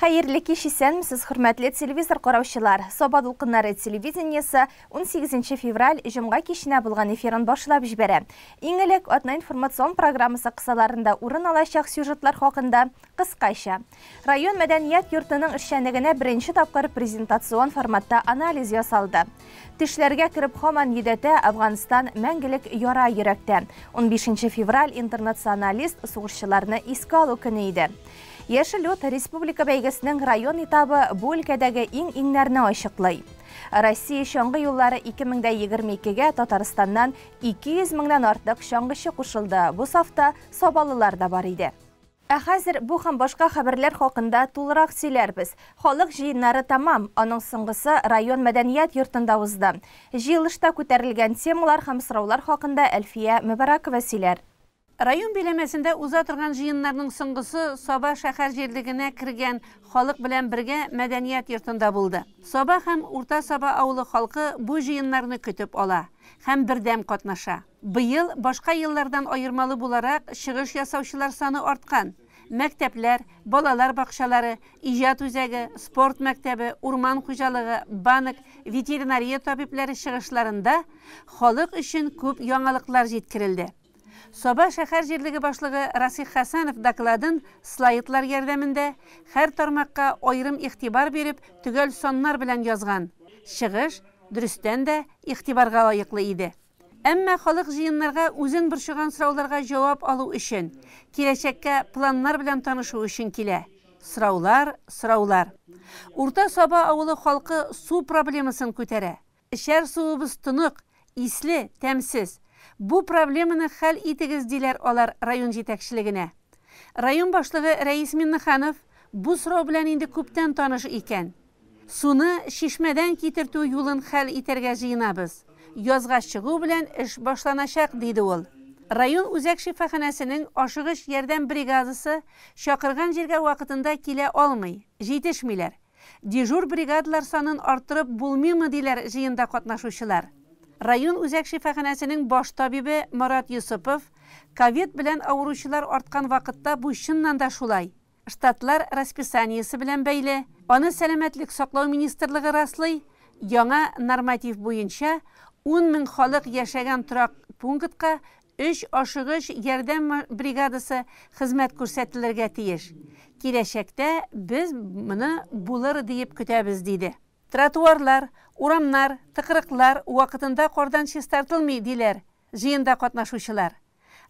Хәерле кич, исәнмесез, хөрмәтле телевизор караучылар. Саба дулкыннары телевидениесе 18 февраль җомга киченә булган эфирын башлап җибәрә. Иң элек атна информацион программасы кысаларында урын алачак сюжетлар хакында кыскача. Район мәдәният йортының эшчәнлегенә беренче тапкыр презентацион форматта анализ ясалды. Төшләргә кереп һаман йөдәтә, Әфганстан мәңгелек яра йөрәктә. 15 февраль интернационалист сугышчыларны искә алу көне иде. Яшел ут республика бәйгесенең район этабы бу өлкәдәге иң-иңнәрне ачыклый. Россия чаңгы юллары 2022-гә Татарстаннан 200 меңнән артык чаңгычы кушылды. Бу сафта сабалылар да бар иде. Ә хәзер бу һәм башка хәбәрләр хакында тулырак сөйләрбез. Халык җыеннары тәмам, аның соңгысы район мәдәният йортында узды. Җыелышта күтәрелгән темалар һәм сораулар хакында Әлфия Мөбарәкова сөйләр. Район биләмәсендә уза торган җыеннарның соңгысы Саба шәһәр җирлегенә кергән халык белән бергә мәдәният йортында булды. Саба һәм Урта Саба авылы халкы бу җыеннарны көтеп ала һәм бердәм катнаша. Быел башка еллардан аермалы буларак чыгыш ясаучылар саны арткан. Мәктәпләр, балалар бакчалары, иҗат үзәге, спорт мәктәбе, урман хуҗалыгы, банк, ветеринария табибләре чыгышларында халык өчен күп яңалыклар җиткерелде. Саба шәһәр җирлеге башлыгы Расих Хәсәнов докладын слайдлар ярдәмендә һәр тармакка аерым игътибар биреп, төгәл саннар белән язган. Чыгыш дөрестән дә игътибарга лаеклы иде. Әмма халык җыеннарга үзен борчыган сорауларга җавап алу өчен, киләчәккә планнар белән танышу өчен килә. Сораулар, сораулар. Урта Саба авылы халкы су проблемасын күтәрә. Эчәр суыбыз тонык, исле, тәмсез. Бу проблеманы хәл итегез, диләр алар район җитәкчелегенә. Район башлыгы Рәис Миннеханов бу сорау белән инде күптән таныш икән. Суны чишмәдән китертү юлын хәл итәргә җыенабыз. Язга чыгу белән эш башланачак, диде ул. Район үзәк шифаханәсенең ашыгыч ярдәм бригадасы чакырган җиргә вакытында килә алмый, җитешмиләр. Дежур бригадалар санын арттырып булмыймы, диләр җыенда катнашучылар. Район үзәк шифаханәсенең баш табибе Марат Йосыпов, ковид белән авыручылар арткан вакытта бу чыннан да шулай. Штатлар расписаниесе белән бәйле, аны сәламәтлек саклау министрлыгы раслый, яңа норматив буенча 10 мең халык яшәгән торак пунктка 3 ашыгыч ярдәм бригадасы хезмәт күрсәтелергә тиеш. Киләчәктә без моны булыр диеп көтәбез, диде. Тротуарлар, урамнар, тыкрыклар вакытында кардан чистартылмый, диләр җыенда катнашучылар.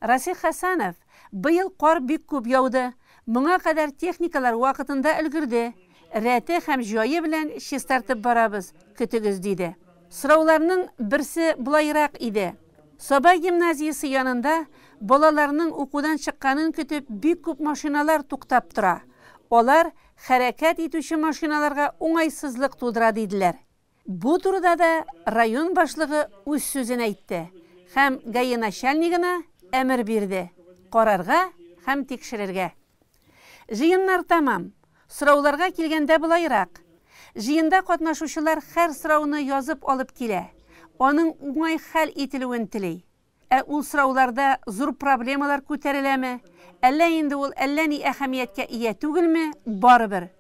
Расих Хәсәнов, быел кар бик күп яуды, моңа кадәр техникалар вакытында өлгерде, рәте һәм җае белән чистартып барабыз, көтегез, диде. Сорауларның берсе булайрак иде. Саба гимназиясе янында балаларның укудан чыкканын көтеп бик күп машиналар туктап тора. Алар хәрәкәт итүче машиналарга уңайсызлык тудыра, диделәр. Бу турыда да район башлыгы үз сүзен әйтте һәм ГАИ начальнигына әмер бирде: карарга һәм тикшерергә. Җыеннар тәмам. Сорауларга килгәндә булайрак. Җыенда катнашучылар һәр сорауны язып алып килә. Аның уңай хәл ителүен тели. Ә ул сорауларда зур проблемалар күтәреләме, әллә инде ул әллә ни әһәмияткә ия түгелме, барыбер.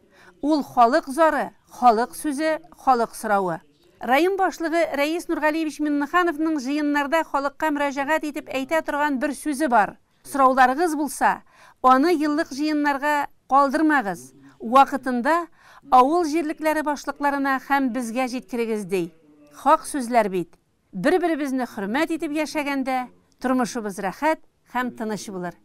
Ул халык зары, халык сүзе, халык соравы. Район башлыгы Рәис Нургалиевич Миннехановның җыеннарда халыкка мөрәҗәгать итеп әйтә торган бер сүзе бар. Сорауларыгыз булса, аны еллык җыеннарга калдырмагыз. Вакытында авыл җирлекләре башлыкларына һәм безгә җиткерегез, ди. Хак сүзләр бит. Бер-беребезне хөрмәт итеп яшәгәндә, тормышыбыз рәхәт һәм тыныч булыр.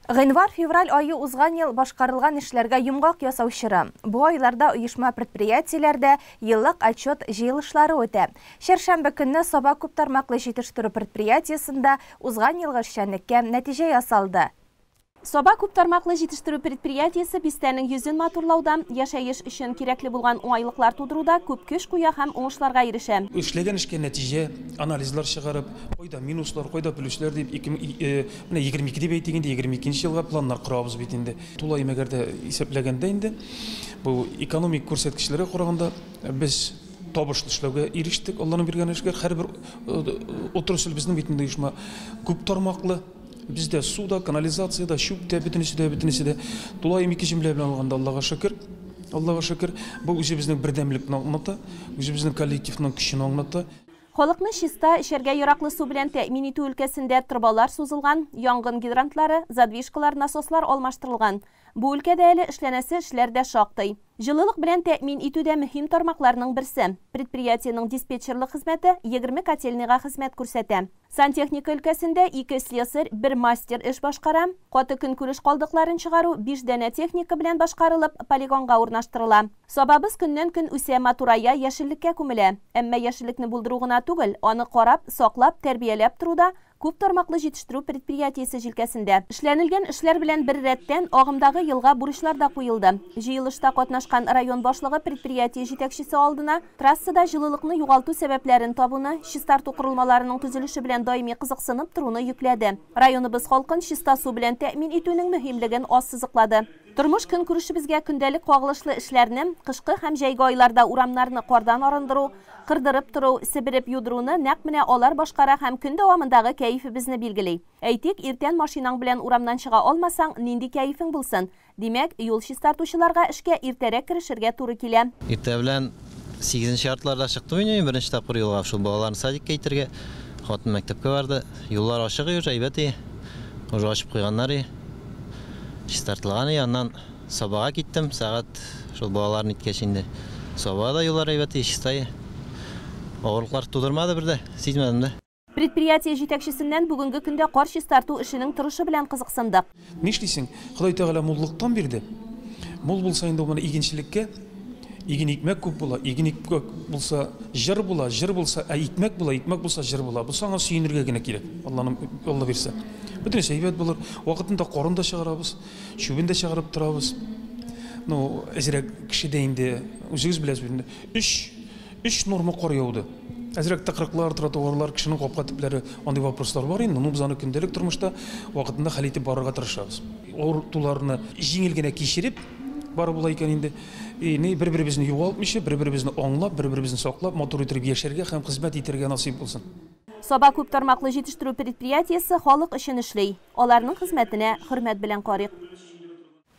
Гыйнвар-февраль ае узган ел башкарылган эшләргә йомгак ясау чоры. Бу айларда оешма предприятиеләрдә еллык отчет җыелышлары үтә. Чәршәмбе көнне Саба күп тармаклы җитештерү предприятиесендә узган елгы эшчәнлеккә нәтиҗә ясалды. Саба күп тармаклы җитештерү предприятиесе бистәнең йөзен матурлауда, яшәеш өчен кирәкле булган уңайлыклар тудыруда күп көч куя һәм уңышларга ирешә. Эшләгән эшкә нәтиҗә, анализлар чыгарып, кайда минуслар, кайда плюслар дип, менә 22 дип әйтик инде, 22 елга планнар корабыз бит инде. Тулаем әгәр дә исәпләгәндә инде, бу экономик күрсәткечләргә караганда без табышлы эшләүгә ирештек, Алланың биргән эшкә. Һәрбер отрасль безнең бит инде оешма күп тармаклы. Бездә су да, канализация да, чүп тә, бөтенесе дә, бөтенесе дә. Тулаем ике җөмлә белән алганда, Аллага шөкер. Аллага шөкер, бу үзебезнең бердәмлекне аңлата, үзебезнең коллективның көчен аңлата. Халыкны чиста, эчәргә яраклы су белән тәэмин итү өлкәсендә торбалар сузылган, янгын гидрантлары, задвижкалар, насослар алмаштырылган. Бу өлкәдә әле эшләнәсе эшләр дә шактый. Җылылык белән тәэмин итү дә мөһим тармакларның берсе. Предприятиенең диспетчерлык хезмәте 20 котельныйга хезмәт күрсәтә. Сантехника өлкәсендә 2 слесарь, 1 мастер эш башкара. Каты көнкүреш калдыкларын чыгару 5 данә техника белән башкарылып, полигонга урнаштырыла. Сабабыз көннән-көн үсә, матурая, яшеллеккә күмелә. Әмма яшеллекне булдыру гына түгел, аны карап, саклап, тәрбияләп тору да күп тармаклы җитештерү предприятиесе җилкәсендә. Эшләнелгән эшләр белән бер рәттән агымдагы елга бурычлар да куелды. Җыелышта катнашкан район башлыгы предприятие җитәкчесе алдына трассада җылылыкны югалту сәбәпләрен табуны, чистарту корылмаларының төзелеше белән даими кызыксынып торуны йөкләде. Районыбыз халкын чиста су белән тәэмин итүнең мөһимлеген ассызыклады. Тормыш көнкүрешебезгә көндәлек кагылышлы эшләрне, кышкы һәм җәйге айларда урамнарны кардан арындыру, кырдырып тору, себереп юдыруны нәкъ менә алар башкара һәм көн дәвамындагы кәефебезне билгели. Әйтик, иртән машинаң белән урамнан чыга алмасаң, нинди кәефең булсын? Димәк, юл чистартучыларга эшкә иртәрәк керешергә туры килә. Иртә белән 8-нче яртыларда чыктым инде мин беренче тапкыр юлга, шул балаларны садикка илтергә, хатын мәктәпкә барды. Юллар ачык уже, әйбәт и. Уже ачып куйганнар и. Чистартылган и, аннан Сабага киттем, сәгать шул балаларны иткәч инде. Сабада юллар әйбәт и, чиста и. Авырлыклар тудырмады бер дә, сизмәдем дә. Предприятие җитәкчесеннән бүгенге көндә кар чистарту эшенең торышы белән кызыксындык. Нишлисең? Ходай Тәгалә муллыктан бирде. Мул булса инде ул моны игенчелеккә, иген икмәк күп була, иген икмәк булса җыр була, җыр булса, ә икмәк була, икмәк булса җыр була. Бу саңа сөенергә генә кирәк. Алланың Алла бирсә. Бөтенесе әйбәт булыр. Вакытында карын да чыгарабыз, чүбен дә чыгарып торабыз. Ну, әзрәк кеше дә инде үзегез беләсез инде. 3 норма кар яуды. Әзрәк тыкрыклар, тротуарлар, кешенең капка төпләре, андый вопрослар бар инде. Ну, без аны көндәлек тормышта вакытында хәл итеп барырга тырышабыз. Авыртуларны җиңел генә кичереп барып була икән инде. И, бер-беребезне югалтмыйча, бер-беребезне аңлап, бер-беребезне саклап, матур итеп яшәргә һәм хезмәт итәргә насыйп булсын. Саба күп тармаклы җитештерү предприятиесе халык өчен эшли. Аларның хезмәтенә хөрмәт белән карыйк.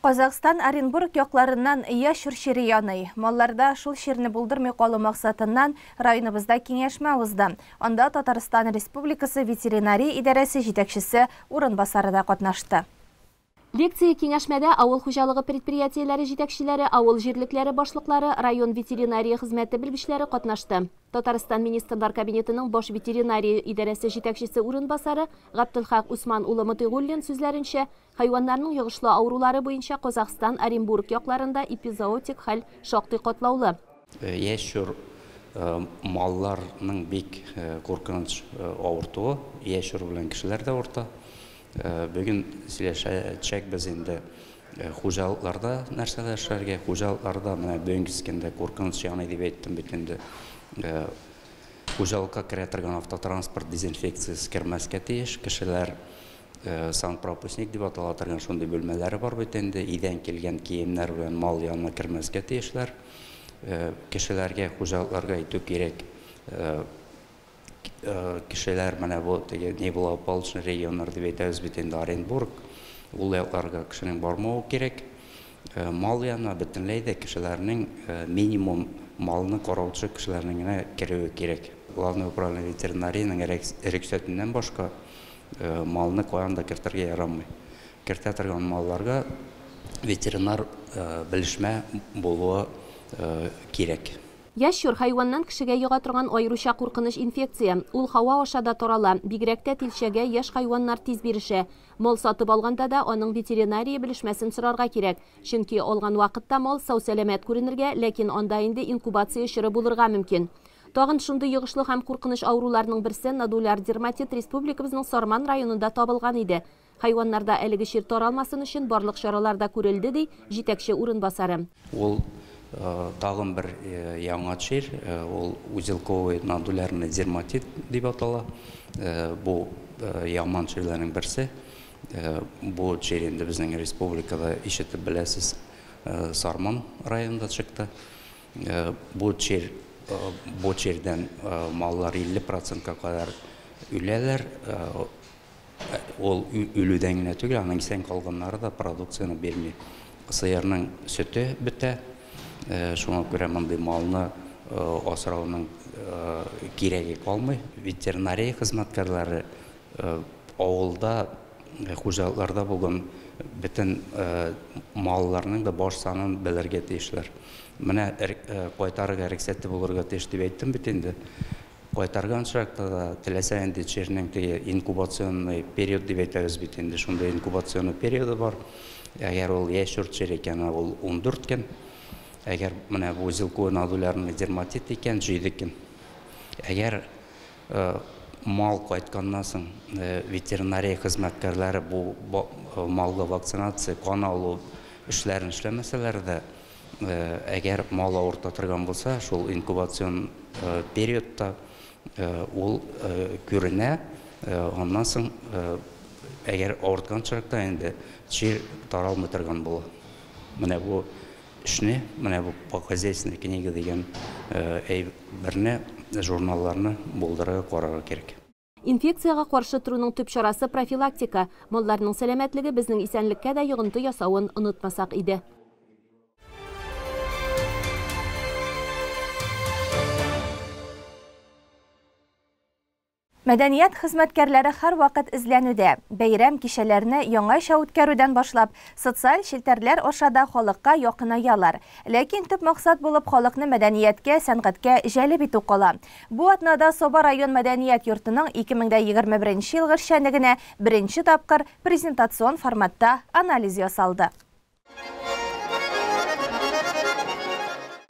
Казахстан Оренбург якларыннан ящур чире яный. Малларда шул чирне булдырмый калу максатыннан районыбызда киңәшмә узды. Анда Татарстан Республикасы ветеринария идарәсе җитәкчесе урынбасары да катнашты. Лекция киңәшмәдә авыл хуҗалыгы предприятиеләре җитәкчеләре, авыл җирлекләре башлыклары, район ветеринария хезмәте белгечләре катнашты. Татарстан Министрлар Кабинетының баш ветеринария идарәсе җитәкчесе урынбасары Габделхак Усман улы Мотыйгуллин сүзләренчә, хайваннарның йогышлы авырулары буенча Казахстан, Оренбург якларында эпизоотик хәл шактый катлаулы. Ящур малларның бик куркыныч авыртуы, ящур белән кешеләр дә авырта. Бүген сөйләшәчәк без инде хуҗалыкларда нәрсәләр эшләргә, хуҗалыкларда менә бүгенге көндә куркыныч яный дип әйттем бит инде. Хуҗалыкка керә торган автотранспорт дезинфекциясе кермәскә тиеш, кешеләр санпропускник дип атала торган шундый бүлмәләре бар бит инде, өйдән килгән киемнәр белән мал янына кермәскә тиешләр. Кешеләргә, хуҗалыкларга әйтү кирәк. Кешеләр менә бу теге неблагополучный регионнар дип әйтәбез бит инде, Оренбург, ул якларга кешенең бармавы кирәк. Мал янына бөтенләй дә кешеләрнең минимум малны караучы кешеләрнең генә керүе кирәк. Главное управление ветеринариянең рөхсәтеннән башка малны каян да кертергә ярамый. Кертә торган малларга ветеринар белешмә булуы кирәк. Ящур хайваннан кешегә йога торган аеруча куркыныч инфекция. Ул һава аша да тарала. Бигрәк тә тилчәгә яшь хайваннар тиз бирешә. Мал сатып алганда да аның ветеринария белешмәсен сорарга кирәк. Чөнки алган вакытта мал сау-сәламәт күренергә, ләкин анда инде инкубация чоры булырга мөмкин. Тагын шундый йогышлы һәм куркыныч авыруларның берсе нодуляр дерматит республикабызның Сарман районында табылган иде. Хайваннарда әлеге чир таралмасын өчен барлык чаралар да күрелде, ди җитәкче урынбасары. Ул тагын бер яңа чир, ул узелковый нодулярный дерматит дип атала. Бу яман чирләрнең берсе. Бу чир инде безнең республикада ишетеп беләсез, Сарман районында чыкты. Бу чир, бу чирдән маллар 50%-ка кадәр үләләр. Ул үлүдән генә түгел, аның исән калганнары да продукцияне бирми. Сыерның сөте бетә, шуңа күрә мондый малны асрауның кирәге калмый. Ветеринария хезмәткәрләре авылда, хуҗалыкларда булган бөтен малларның да баш санын белергә тиешләр. Менә кайтарырга рөхсәте булырга тиеш дип әйттем бит инде. Кайтарган очракта да теләсә инде чирнең теге инкубационный период дип әйтәбез бит инде, шундый инкубационный периоды бар. Әгәр ул яшь чир икән, ул 14 көн. Әгәр менә бу узелково-нодулярный дерматит икән, 7 көн. Әгәр мал кайтканнан соң ветеринария хезмәткәрләре бу малга вакцинация, кан алу эшләрен эшләмәсәләр дә, әгәр мал авырта торган булса, шул инкубацион периодта ул күренә, аннан соң әгәр авырткан очракта инде чир таралмый торган була. Менә бу эшне, менә бу по хозяйственной книге дигән әйберне, журналларны булдырырга, карарга кирәк. Инфекциягә каршы торуның төп чарасы профилактика. Малларның сәламәтлеге безнең исәнлеккә дә йогынты ясавын онытмасак иде. Мәдәният хезмәткәрләре һәрвакыт эзләнүдә. Бәйрәм кичәләрне яңача үткәрүдән башлап, социаль челтәрләр аша да халыкка якынаялар. Ләкин төп максат булып халыкны мәдәнияткә, сәнгатькә җәлеп итү кала. Бу атнада Саба район мәдәният йортының 2021 елгы эшчәнлегенә беренче тапкыр презентацион форматта анализ ясалды.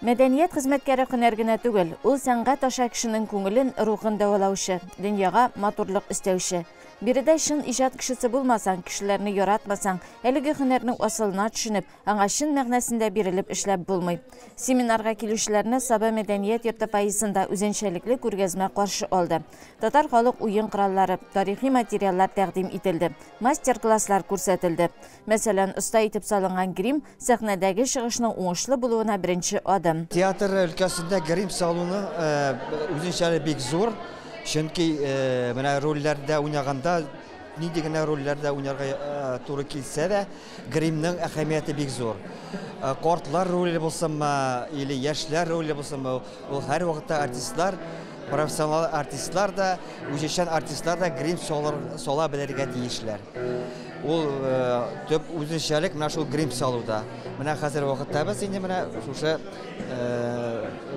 Мәдәният хезмәткәре һөнәр генә түгел, ул сәнгать аша кешенең күңелен, рухын дәвалаучы, дөньяга матурлык өстәүче. Биредә чын иҗат кешесе булмасаң, кешеләрне яратмасаң, әлеге һөнәрнең асылына төшенеп, аңа чын мәгънәсендә бирелеп эшләп булмый. Семинарга килүчеләрне Саба мәдәният йорты фойесында үзенчәлекле күргәзмә каршы алды. Татар халык уен кораллары, тарихи материаллар тәкъдим ителде, мастер-класслар күрсәтелде. Мәсәлән, оста итеп салынган грим сәхнәдәге чыгышның уңышлы булуына беренче адым. Театр өлкәсендә грим салуның үзенчәлеге бик зур, чөнки менә рольләрдә уйнаганда, нинди генә рольләрдә уйнарга туры килсә дә, гримның әһәмияте бик зур. Картлар роле булсынмы, или яшьләр роле булсынмы, ул һәрвакытта артистлар, профессионал артистлар да, үзешчән артистлар да грим сала белергә тиешләр. Ул төп үзенчәлек менә шул грим салуда. Менә хәзер вакытта без инде менә шушы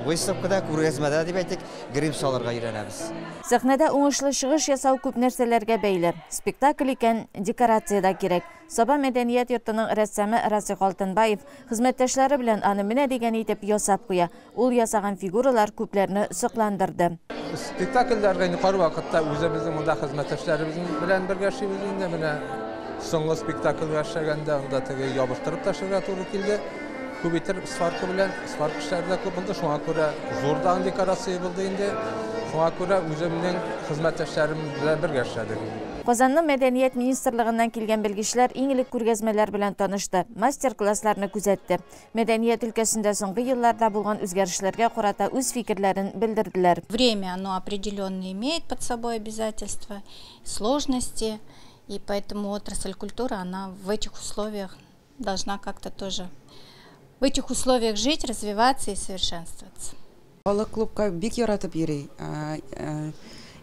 выставкада, күргәзмәдә дип әйтик, грим салырга өйрәнәбез. Сәхнәдә уңышлы чыгыш ясау күп нәрсәләргә бәйле. Спектакль икән, декорация дә кирәк. Саба мәдәният йортының рәссамы Расих Алтынбаев хезмәттәшләре белән аны менә дигән итеп ясап куя. Ул ясаган фигуралар күпләрне сокландырды. Спектакльләргә инде һәрвакытта үзебезнең монда хезмәттәшләребез белән бергә эшлибез инде. Менә соңгы спектакльгә эшләгәндә анда теге ябыштырып ташларга туры килде. Күп итеп сварка белән, сварка эшләре дә күп булды. Шуңа күрә зурдан декорация булды инде. Шуңа күрә үземнең хезмәттәшләрем белән бергә эшләдек. Казанның мәдәният министрлыгыннан килгән белгечләр иң элек күргәзмәләр белән танышты, мастер-классларны күзәтте. Мәдәният өлкәсендә соңгы елларда булган үзгәрешләргә карата үз фикерләрен белдерделәр. Время оно определенно имеет под собой обязательства, сложности, и поэтому отрасль культуры, она в этих условиях должна как-то тоже в этих условиях жить, развиваться и совершенствоваться. Халык клубка бик яратып йөри.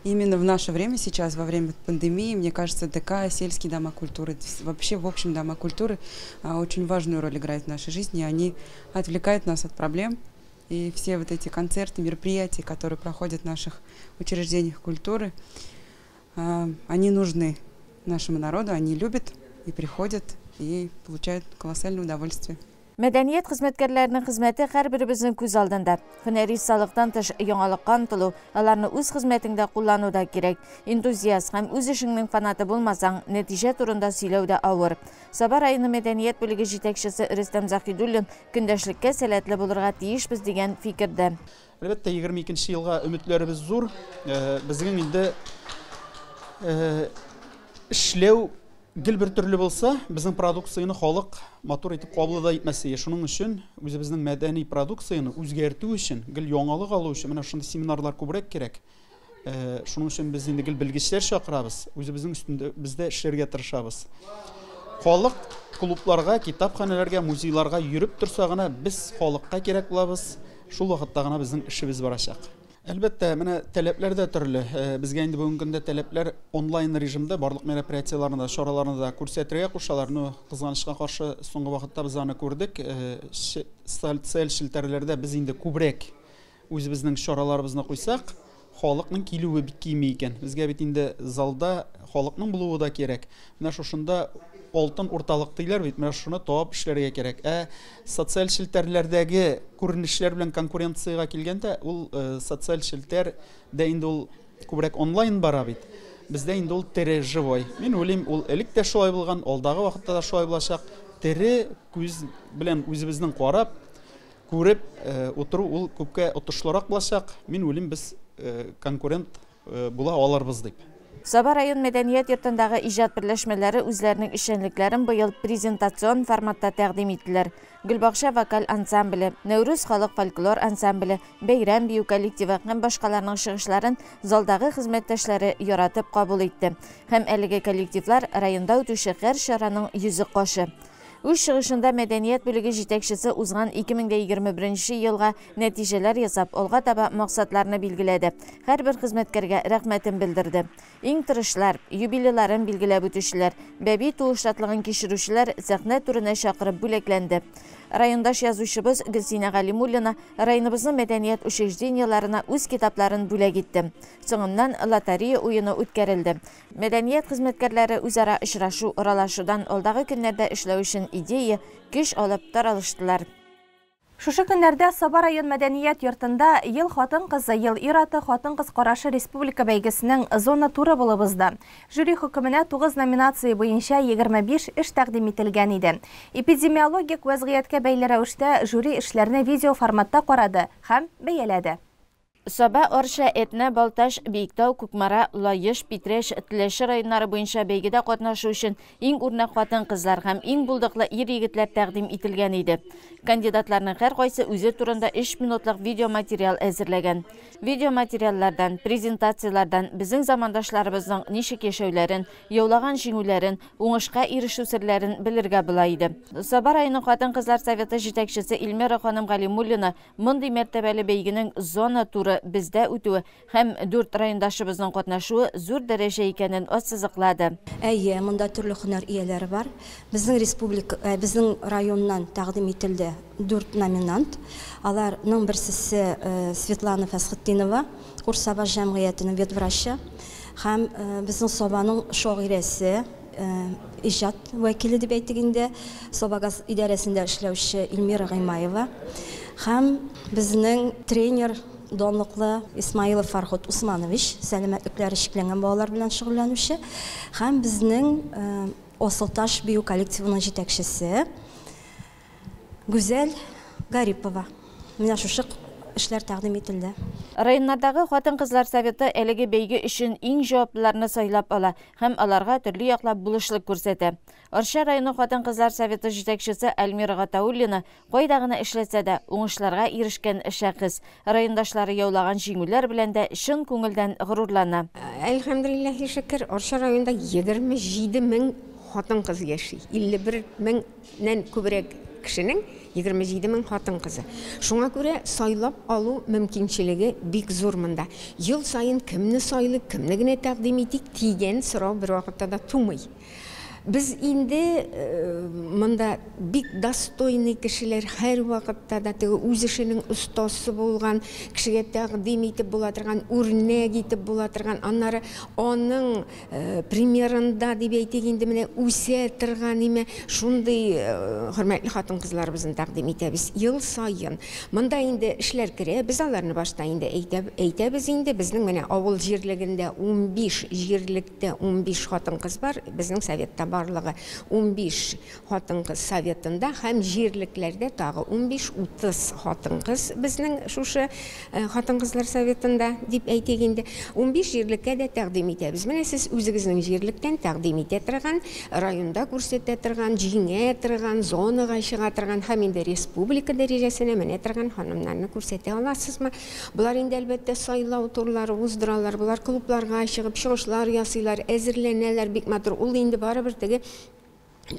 Именно в наше время сейчас, во время пандемии, мне кажется, ДК, сельские дома культуры, вообще, в общем, дома культуры очень важную роль играют в нашей жизни. Они отвлекают нас от проблем. И все вот эти концерты, мероприятия, которые проходят в наших учреждениях культуры, они нужны нашему народу, они любят и приходят, и получают колоссальное удовольствие. Мәдәният хезмәткәрләренең хезмәте һәрберебезнең күз алдында. Һөнәри осталыктан тыш яңалыкка омтылу, аларны үз хезмәтеңдә куллану да кирәк. Энтузиаст һәм үз эшеңнең фанаты булмасаң, нәтиҗә турында сөйләү дә авыр. Саба районы мәдәният бүлеге җитәкчесе Рөстәм Заһидуллин көндәшлеккә сәләтле булырга тиешбез дигән фикердә. Әлбәттә, 22 елга өметләребез зур. Безнең инде эшләү гел бер төрле булса, безнең продукцияне халык матур итеп кабул да итмәс. Шуның өчен үзебезнең мәдәни продукцияне үзгәртү өчен, гел яңалык алу өчен менә шундый семинарлар күбрәк кирәк. Шуның өчен без инде гел белгечләр чакырабыз, үзебезнең өстендә бездә эшләргә тырышабыз. Халык клубларга, китапханәләргә, музейларга йөреп торса гына без халыкка кирәк булабыз, шул вакытта гына безнең эшебез барачак. Әлбәттә, менә таләпләр дә төрле. Безгә инде бүгенге көндә таләпләр онлайн режимда барлык мероприятиеләрне дә, чараларны да күрсәтергә кушалар. Но кызганычка каршы, соңгы вакытта без аны күрдек. Социаль челтәрләрдә без инде күбрәк үзебезнең чараларыбызны куйсак, халыкның килүе бик кими икән. Безгә бит инде залда халыкның булуы да кирәк. Менә шушында алтын урталык диләр бит, менә шуны табып эшләргә кирәк. Ә социаль челтәрләрдәге күренешләр белән конкуренциягә килгәндә, ул социаль челтәр дә инде ул күбрәк онлайн бара бит. Бездә инде ул тере, живой. Мин уйлыйм, ул элек тә шулай булган, алдагы вакытта да шулай булачак. Тере күз белән үзебезнең карап, күреп утыру ул күпкә отышлырак булачак. Мин уйлыйм, без конкурент була алырбыз дип. Саба район мәдәният йортындагы иҗат берләшмәләре үзләренең эшчәнлекләрен быел презентацион форматта тәкъдим иттеләр. Гөлбакча вокаль ансамбле, Нәүрүз халык фольклор ансамбле, Бәйрәм бию коллективы һәм башкаларның чыгышларын залдагы хезмәттәшләре яратып кабул итте. Һәм әлеге коллективлар районда үтүче һәр чараның йөзе кашы. Үз чыгышында мәдәният бүлеге җитәкчесе узган 2021 елга нәтиҗәләр ясап, алга таба максатларны билгеләде. Һәрбер хезмәткәргә рәхмәтен белдерде. Иң тырышлар, юбилейларын билгеләп үтүчеләр, бәби туу шатлыгын кичерүчеләр сәхнә түренә чакырып бүләкләнде. Райондаш язучыбыз Гөлсинә Галимуллина районыбызның мәдәният учреждениеләренә үз китапларын бүләк итте. Соңыннан лотерея уены үткәрелде. Мәдәният хезмәткәрләре үзара очрашу, аралашудан алдагы көннәрдә эшләү өчен идея, көч алып таралыштылар. Шушы көннәрдә Саба район мәдәният йортында Ел хатын-кызы, ел ир-аты, хатын-кыз карашы республика бәйгесенең зона туры булып узды. Жюри хөкеменә 9 номинация буенча 25 эш тәкъдим ителгән иде. Эпидемиологик вәзгыятькә бәйле рәвештә жюри эшләрне видео форматта карады һәм бәяләде. Саба, Арча, Әтнә, Балтач, Биектау, Кукмара, Лаеш, Питрәч, Теләче районнары буенча бәйгедә катнашу өчен иң үрнәк хатын-кызлар һәм иң булдыклы ир-егетләр тәкъдим ителгән иде. Кандидатларның һәркайсы үзе турында 3 минутлык видеоматериал әзерләгән. Видеоматериаллардан, презентацияләрдән безнең замандашларыбызның ничек яшәүләрен, яулаган җиңүләрен, уңышка ирешү серләрен белергә була иде. Саба районы хатын-кызлар советы җитәкчесе Эльмира ханым Галимуллина мондый мәртәбәле бәйгенең зона туры бездә үтүе һәм 4 райондашыбызның катнашуы зур дәрәҗә икәнен ассызыклады. Әйе, монда төрле һөнәр ияләре бар. Безнең республика, безнең районнан тәкъдим ителде 4 номинант. Аларның берсесе Светлана Фәсхетдинова, Курсаба җәмгыятенең ветврачы һәм безнең Сабаның шагыйрәсе, иҗат вәкиле дип әйтик инде, Сабагаз идарәсендә эшләүче Эльмира Гыймаева һәм безнең тренер данлыклы Исмаилов Фархот Усманович, сәламәтлекләре чикләнгән балалар белән шөгыльләнүче һәм безнең Асылташ бию коллективының җитәкчесе Гүзәл Гарипова. Менә шушы эшләр тәкъдим ителде. Районнардагы хатын-кызлар советы әлеге бәйге өчен иң җаваплыларны сайлап ала һәм аларга төрле яклап булышлык күрсәтә. Арча районы хатын-кызлар советы җитәкчесе Альмира Гатауллина кайда гына эшләсә дә уңышларга ирешкән шәхес. Райондашлары яулаган җиңүләр белән дә чын күңелдән горурлана. Әлхәмдүлилләһи шөкер, Арча районында 27 мең хатын-кыз яши. 51 меңнән күбрәк кешенең 27 мең хатын-кызы. Шуңа күрә сайлап алу мөмкинчелеге бик зур монда. Ел саен кемне сайлыйк, кемне генә тәкъдим итик дигән сорау бер вакытта да тумый. Без инде монда бик достойный кешеләр, һәр вакытта да теге үз эшенең остасы булган, кешегә тәкъдим итеп була торган, үрнәк итеп була торган, аннары аның примерында дип әйтик инде менә үсә торган име, шундый хөрмәтле хатын-кызларыбызны тәкъдим итәбез ел саен. Монда инде эшләр керә, без аларны башта инде әйтәбез инде, безнең менә авыл җирлегендә 15 җирлектә 15 хатын-кыз бар, безнең советта барлыгы 15 хатын. хатын-кыз советында һәм җирлекләрдә тагы 15-30 хатын-кыз безнең шушы хатын-кызлар советында дип әйтик инде. 15 җирлеккә дә тәкъдим итәбез. Менә сез үзегезнең җирлектән тәкъдим итә торган, районда күрсәтә торган, җиңә торган, зонага чыга торган һәм инде республика дәрәҗәсенә менә торган ханымнарны күрсәтә аласызмы? Болар инде әлбәттә сайлау турлары уздыралар, болар клубларга чыгып чыгышлар ясыйлар, әзерләнәләр бик матур. Ул инде барыбер теге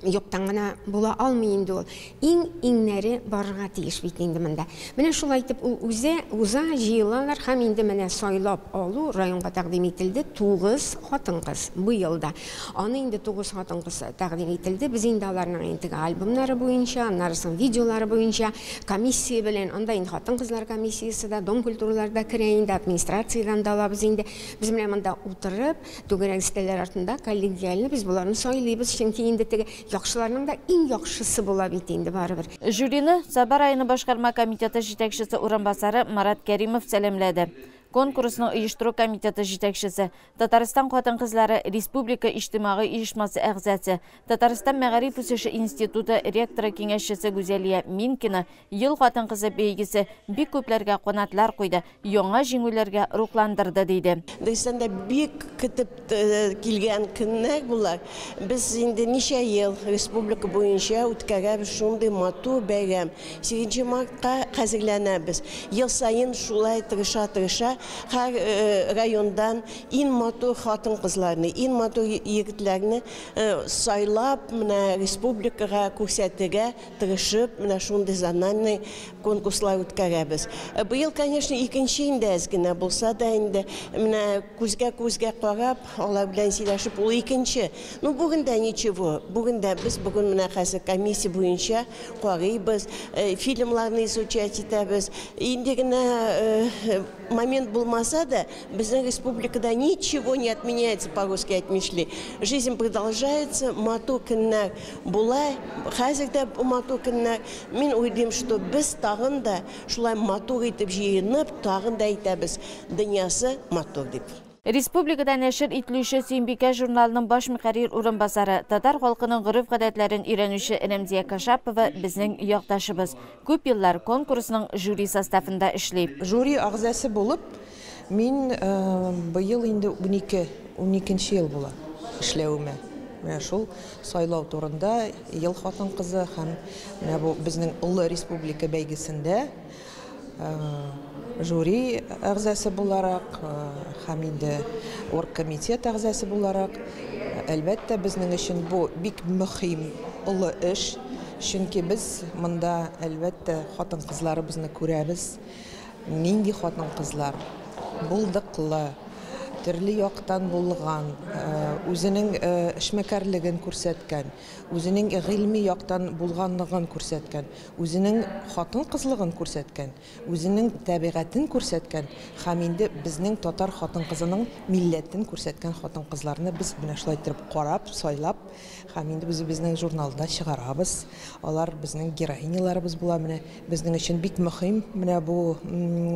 юктан гына була алмый инде ул. Иң иңнәре барырга тиеш бит инде монда. Менә шулай итеп ул үзе уза, җыелалар һәм инде менә сайлап алу районга тәкъдим ителде 9 хатын-кыз быел да. Аны инде 9 хатын-кыз тәкъдим ителде. Без инде аларның инде альбомнары буенча, аннары соң видеолары буенча комиссия белән, анда инде хатын-кызлар комиссиясе дә, дом культуралар да керә инде, администрациядән дә алабыз инде. Без менә монда утырып, түгәрәк өстәлләр артында коллегиально без боларны сайлыйбыз, чөнки инде теге яхшыларның да иң яхшысы була бит инде барыбер. Жюрины Саба районы башкарма комитеты җитәкчесе урынбасары Марат Кәримов сәламләде. Конкурсның оештыру комитеты җитәкчесе, Татарстан хатын-кызлары республика иҗтимагый оешмасы әгъзасы, Татарстан мәгариф үсеше институты ректоры киңәшчесе Гүзәлия Минкина ел хатын-кызы бәйгесе бик күпләргә канатлар куйды, яңа җиңүләргә рухландырды, диде. Дагестанда бик көтеп килгән көннәр була. Без инде ничә ел республика буенча үткәрәбез шундый матур бәйрәм. 8 мартка хәзерләнәбез. Ел саен шулай тырыша-тырыша һәр райондан иң матур хатын-кызларны, иң матур егетләрне сайлап, менә республикага күрсәтергә тырышып, менә шундый зональный конкурслар үткәрәбез. Быел, конечно, икенче инде әз генә булса да инде менә күзгә-күзгә карап, алар белән сөйләшеп, ул икенче. Ну, бүген дә ничего. Бүген дә без бүген менә хәзер комиссия буенча карыйбыз, фильмларны изучать итәбез. Инде генә момент булмаса да, безнең республикада ничего не отменяется, по-русски әйтмешли. Жизнь продолжается, матур көннәр була, хәзер дә матур көннәр. Мин уйлыйм, что без тагын да шулай матур итеп җыенып, тагын да әйтәбез, дөньясы матур дип. Республикада нәшер ителүче Сөембикә журналының баш мөхәррир урынбасары, татар халкының гореф-гадәтләрен өйрәнүче Рәмзия Кашапова безнең якташыбыз. Күп еллар конкурсның жюри составында эшли. Жюри әгъзасы булып, мин быел инде 12 ел була эшләвемә. Менә шул сайлау турында ел хатын-кызы һәм менә бу безнең олы республика бәйгесендә жюри әгъзасы буларак һәм инде оргкомитет әгъзасы буларак, әлбәттә, безнең өчен бу бик мөһим олы эш, чөнки без монда әлбәттә хатын-кызларыбызны күрәбез. Нинди хатын-кызлар булдыклы, төрле яктан булган, үзенең эшмәкәрлеген күрсәткән, үзенең гыйльми яктан булганлыгын күрсәткән, үзенең хатын-кызлыгын күрсәткән, үзенең табигатен күрсәткән һәм инде безнең татар хатын-кызының милләтен күрсәткән хатын-кызларны без менә шулай итеп карап, сайлап һәм инде үзебезнең журналда чыгарабыз. Алар безнең героиняларыбыз була. Менә безнең өчен бик мөһим менә бу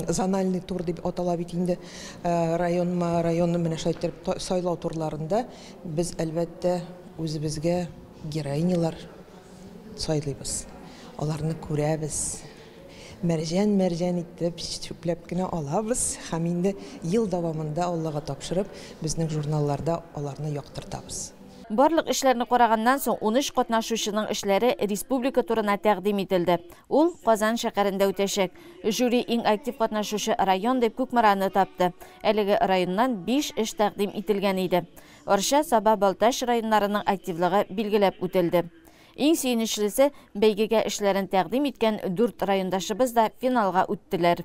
зональный тур дип атала бит инде, районма районны менә шулай итеп сайлау турларында без әлбәттә үзебезгә героинялар сайлыйбыз. Аларны күрәбез. Мәрҗән-мәрҗән итеп чүпләп кенә алабыз һәм инде ел дәвамында Аллага тапшырып безнең журналларда аларны яктыртабыз. Барлык эшләрне караганнан соң 13 катнашучының эшләре республика турына тәкъдим ителде. Ул Казан шәһәрендә үтәчәк. Жюри иң актив катнашучы район дип Кукмараны тапты. Әлеге районнан 5 эш тәкъдим ителгән иде. Арча, Саба, Балтач районнарының активлыгы билгеләп үтелде. Иң сөенечлесе, бәйгегә эшләрен тәкъдим иткән 4 райондашыбыз да финалга үттеләр.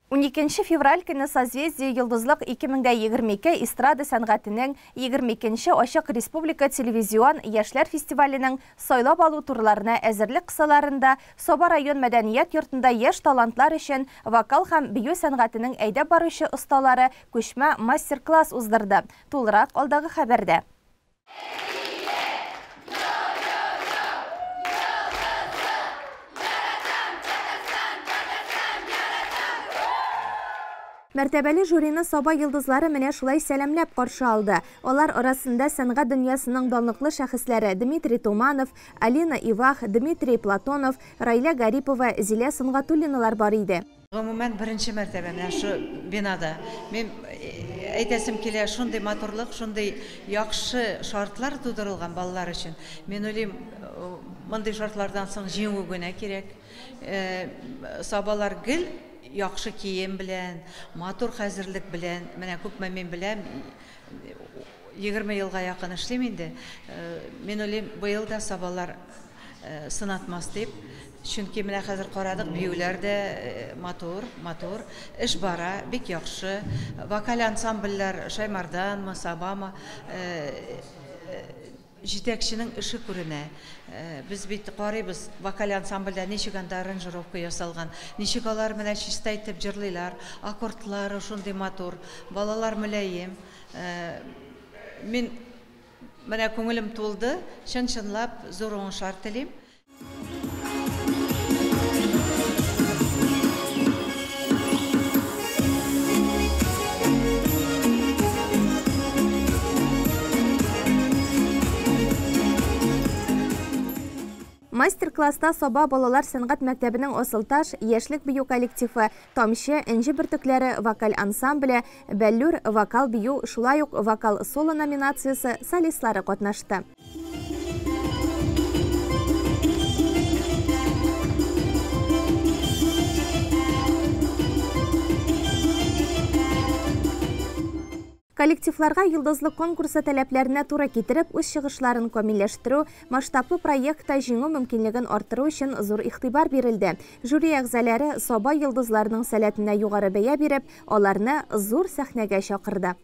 12 февраль көне Созвездие Йолдызлык 2022 эстрада сәнгатенең 22 ачык республика телевизион яшьләр фестиваленең сайлап алу турларына әзерлек кысаларында Саба район мәдәният йортында яшь талантлар өчен вокал һәм бию сәнгатенең әйдәп баручы осталары күчмә мастер-класс уздырды. Тулырак алдагы хәбәрдә. Мәртәбәле жюрины Саба йолдызлары менә шулай сәламләп каршы алды. Алар арасында сәнгать дөньясының данлыклы шәхесләре Дмитрий Туманов, Алина Ивах, Дмитрий Платонов, Райлә Гарипова, Зилә Сөнгатуллиналар бар иде. Гомумән, беренче мәртәбә менә шу бинада. Мин әйтәсем килә, шундый матурлык, шундый яхшы шартлар тудырылган балалар өчен. Мин уйлыйм, мондый шартлардан соң җиңү генә кирәк. Сабалар гел яхшы кием белән, матур хәзерлек белән, менә күпме мин беләм, 20 елга якын эшлим инде. Мин уйлыйм, быел да сабалар сынатмас дип. Чөнки менә хәзер карадык, биюләр дә матур, матур. Эш бара, бик яхшы. Вокаль ансамбльләр Шаймарданмы, Сабамы, җитәкченең эше күренә. Без бит карыйбыз, вокаль ансамбльдә ничек анда аранжировка ясалган, ничек алар менә чиста итеп җырлыйлар, аккордлары шундый матур, балалар мөлаем. Мин менә күңелем тулды, чын-чынлап зур уңышлар телим. Мастер-класста Саба балалар сәнгать мәктәбенең Асылташ, Яшьлек бию коллективы, Тамчы, Энҗе бөртекләре вокаль ансамбле, Бәллүр вокал бию, шулай ук вокал соло номинациясе солистлары катнашты. Коллективларга йолдызлык конкурсы таләпләренә туры китереп, үз чыгышларын камилләштерү, масштаблы проектта җиңү мөмкинлеген арттыру өчен зур игътибар бирелде. Жюри әгъзалары Саба йолдызларының сәләтенә югары бәя биреп, аларны зур сәхнәгә чакырды.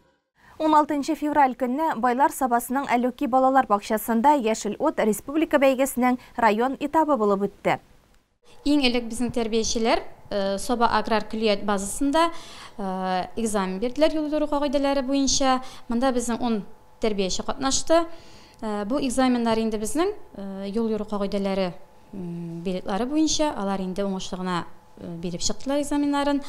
16 февраль көнне Байлар Сабасының Әлүки балалар бакчасында Яшел ут республика бәйгесенең район этабы булып үтте. Иң элек безнең тәрбиячеләр Саба аграр көллият базасында экзамен бирделәр юл йөрү кагыйдәләре буенча. Монда безнең 10 тәрбияче катнашты. Бу экзаменнар инде безнең юл йөрү кагыйдәләре билетлары буенча, алар инде уңышлы гына биреп чыктылар экзаменнарын.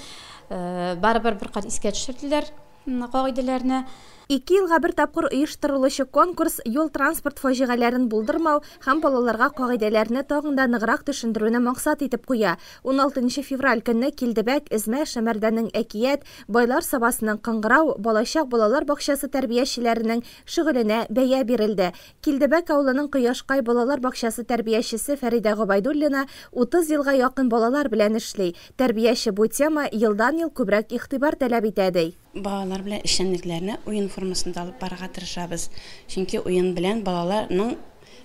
Барыбер бер кат искә төшерделәр кагыйдәләрне. 2 елга бер тапкыр оештырылучы конкурс юл-транспорт фаҗигаләрен булдырмау һәм балаларга кагыйдәләрне тагын да ныграк төшендерүне максат итеп куя. 16 февраль көнне Килдебәк, Эзмә, Шәмәрдәнең Әкият, Байлар Сабасының Кыңгырау, Балачак балалар бакчасы тәрбиячеләренең шөгыленә бәя бирелде. Килдебәк авылының Кояшкай балалар бакчасы тәрбиячесе Фәридә Гобайдуллина 30 елга якын балалар белән эшли. Тәрбияче бу тема елдан-ел күбрәк игътибар таләп итә, ди. Балалар белән эшчәнлекләрне уен формасында алып барырга тырышабыз. Чөнки уен белән балаларның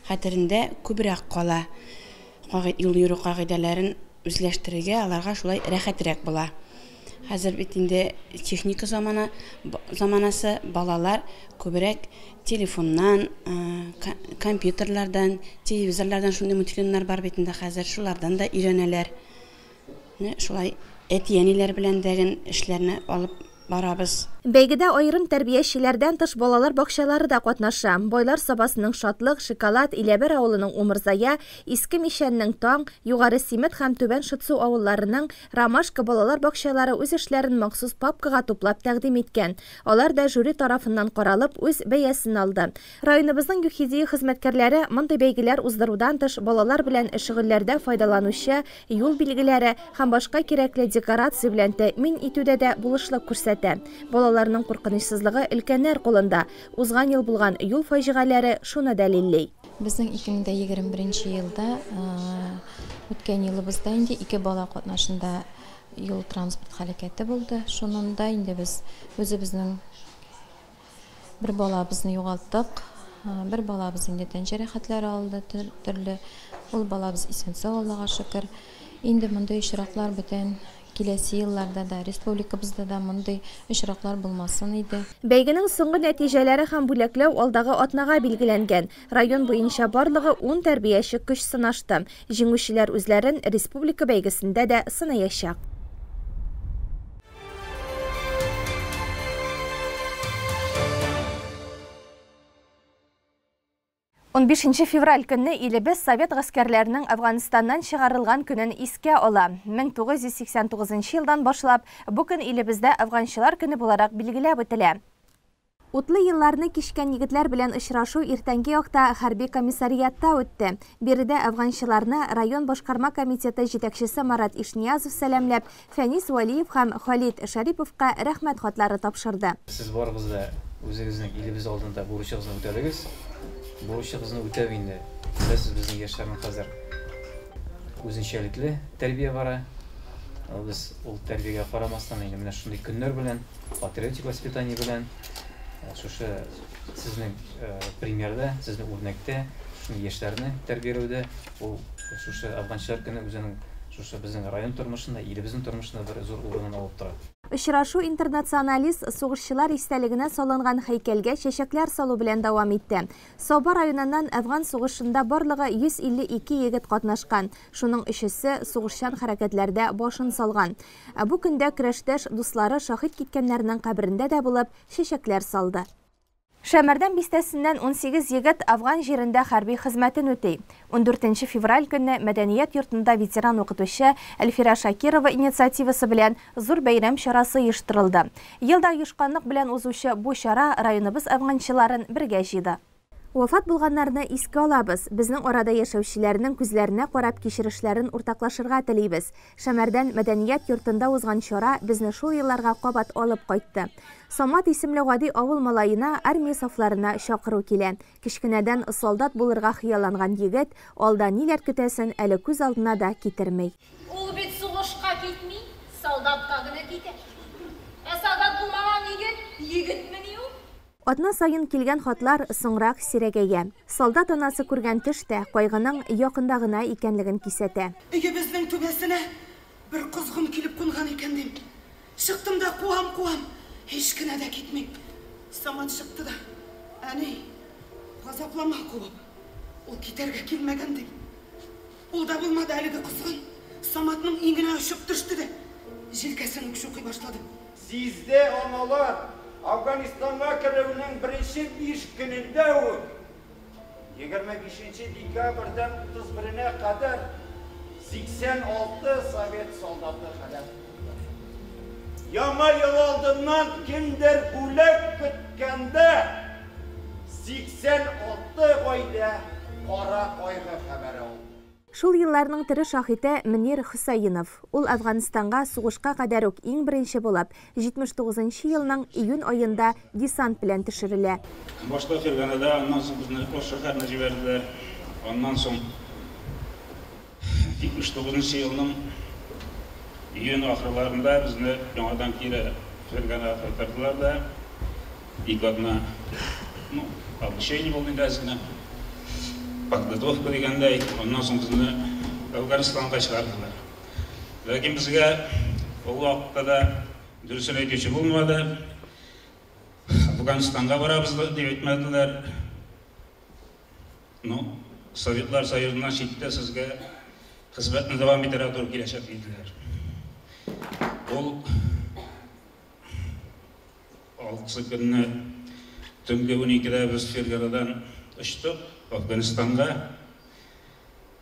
хәтерендә күбрәк кала. Юл йөрү кагыйдәләрен үзләштерергә аларга шулай рәхәтрәк була. Хәзер бит инде техника заманасы, балалар күбрәк телефоннан, компьютерлардан, телевизорлардан шундый мультфильмнар бар бит инде хәзер, шулардан да өйрәнәләр. Шулай әти-әниләр белән дә эшләрне алып барабыз. Бәйгедә аерым тәрбиячеләрдән тыш балалар бакчалары да катнаша. Байлар Сабасының Шатлык, Шоколад, Иләбер авылының Умырзая, Иске Мишәннең Таң, Югары Симет һәм Түбән Шытсу авылларының Ромашка балалар бакчалары үз эшләрен махсус папкага туплап тәкъдим иткән. Алар да жюри тарафыннан каралып, үз бәясен алды. Районыбызның ЮХИДИ хезмәткәрләре мондый бәйгеләр уздырудан тыш балалар белән шөгыльләрдә файдаланучы юл билгеләре һәм башка кирәкле декорация белән тәэмин итүдә дә булышлык күрсәтә. Балаларның куркынычсызлыгы өлкәннәр кулында. Узган ел булган юл фаҗигаләре шуны дәлилли. Безнең 2021 елда үткән елыбызда инде 2 бала катнашында юл транспорт һәлакәте булды. Шуннан да инде без үзебезнең бер балабызны югалттык. Бер балабыз инде тән җәрәхәтләре алды төрле. Ул балабыз исән-сау, Аллага шөкер. Инде мондый очраклар бүтән киләсе елларда да, республикабызда да мондый очраклар булмасын иде. Бәйгенең соңгы нәтиҗәләре һәм бүләкләү алдагы атнага билгеләнгән. Район буенча барлыгы 10 тәрбияче көч сынашты. Җиңүчеләр үзләрен республика бәйгесендә дә сынаячак. 15 февраль көнне илебез совет гаскәрләренең Әфганстаннан чыгарылган көнен искә ала. 1989 елдан башлап бу көн илебездә Әфганчылар көне буларак билгеләп үтелә. Утлы елларны кичкән егетләр белән очрашу иртәнге якта хәрби комиссариатта үтте. Биредә әфганчыларны район башкарма комитеты җитәкчесе Марат Ишниязов сәламләп, Фәнис Вәлиев һәм Халит Шәриповка рәхмәт хатлары тапшырды. Сез барыгыз да үзегезнең илебез алдында бурычыгызны үтәдегез. Бурычыгызны үтәү инде. Беләсез, безнең яшьләрнең хәзер үзенчәлекле тәрбия бара. Без ул тәрбиягә карамастан инде менә шундый көннәр белән, патриотик воспитание белән, шушы сезнең примерда, сезнең үрнәктә, шушы яшьләрне тәрбияләүдә ул шушы Әфганчылар көне үзенең шушы безнең район тормышында, илебезнең тормышында бер зур урынын алып тора. Очрашу интернационалист сугышчылар истәлегенә салынган һәйкәлгә чәчәкләр салу белән дәвам итте. Саба районыннан Әфган сугышында барлыгы 152 егет катнашкан. Шуның өчесе сугышчан хәрәкәтләрдә башын салган. Ә бу көндә көрәштәш дуслары шаһит киткәннәрнең каберендә дә булып, чәчәкләр салды. Шәмәрдән бистәсеннән 18 егет Афган җирендә хәрби хезмәтен үти. 14 февраль көнне Мәдәният йортында ветеран укытучы Әлфирә Шакирова инициативасы белән зур бәйрәм чарасы оештырылды. Елда оешканлык белән узучы бу чара районыбыз әфганчыларын бергә җыйды. Вафат булганнарны искә алабыз. Безнең арада яшәүчеләрнең күзләренә карап кичерешләрен уртаклашырга телибез. Шәмәрдән мәдәният йортында узган чара безне шул елларга кабат алып кайтты. Самат исемле гади авыл малаена армия сафларына чакыру килә. Кечкенәдән солдат булырга хыялланган егет алда ниләр көтәсен әле күз алдына да китерми. Ул бит сугышка китми, солдатка гына китә. Ә солдат булмаган егет, егетмени ул? Атна саен килгән хатлар соңрак сирәгәя. Солдат анасы күргән төш тә кайгының якында гына икәнлеген кисәтә. Өебезнең түбәсенә бер козгын килеп кунган икән дим. Чыктым да куам-куам, һич кенә дә китми. Самат чыкты да, әни, газаплама куып, ул китәргә килмәгән дим. Ул да булмады әлеге козгын. Саматның иңенә очып төште дә, җилкәсен үк чукый башлады. Сизде аналар. Афганистанга керүнең беренче 5 көнендә үк 25 декабрьдән 31-нә кадәр 86 совет солдаты һәлак булды. Яңа ел алдыннан кемдер бүләк көткәндә 86 гаилә кара кайгы хәбәре алды. Шул елларның тере шаһите Мөнир Хөсәенов. Ул Әфганстанга сугышка кадәр үк иң беренче булып, 79 елның июнь аенда десант белән төшерелә. Башта Ферганада, аннан соң безне Ош шәһәренә җибәрделәр. Аннан соң 79 елның июнь ахырларында безне яңадан кире Ферганага кайтардылар да, ике атна, ну, обучение булды инде әз генә. Подготовка дигәндәй, аннан соң безне Әфганстанга чыгардылар. Ләкин безгә ул вакытта да дөресен әйтүче булмады. Әфганстанга барабыз дип әйтмәделәр. Ну, Советлар Союзыннан читтә сезгә хезмәтне дәвам итәргә туры киләчәк диделәр. Ул 6 көнне төнге 12-дә без Ферганадан очтык Әфганстанга.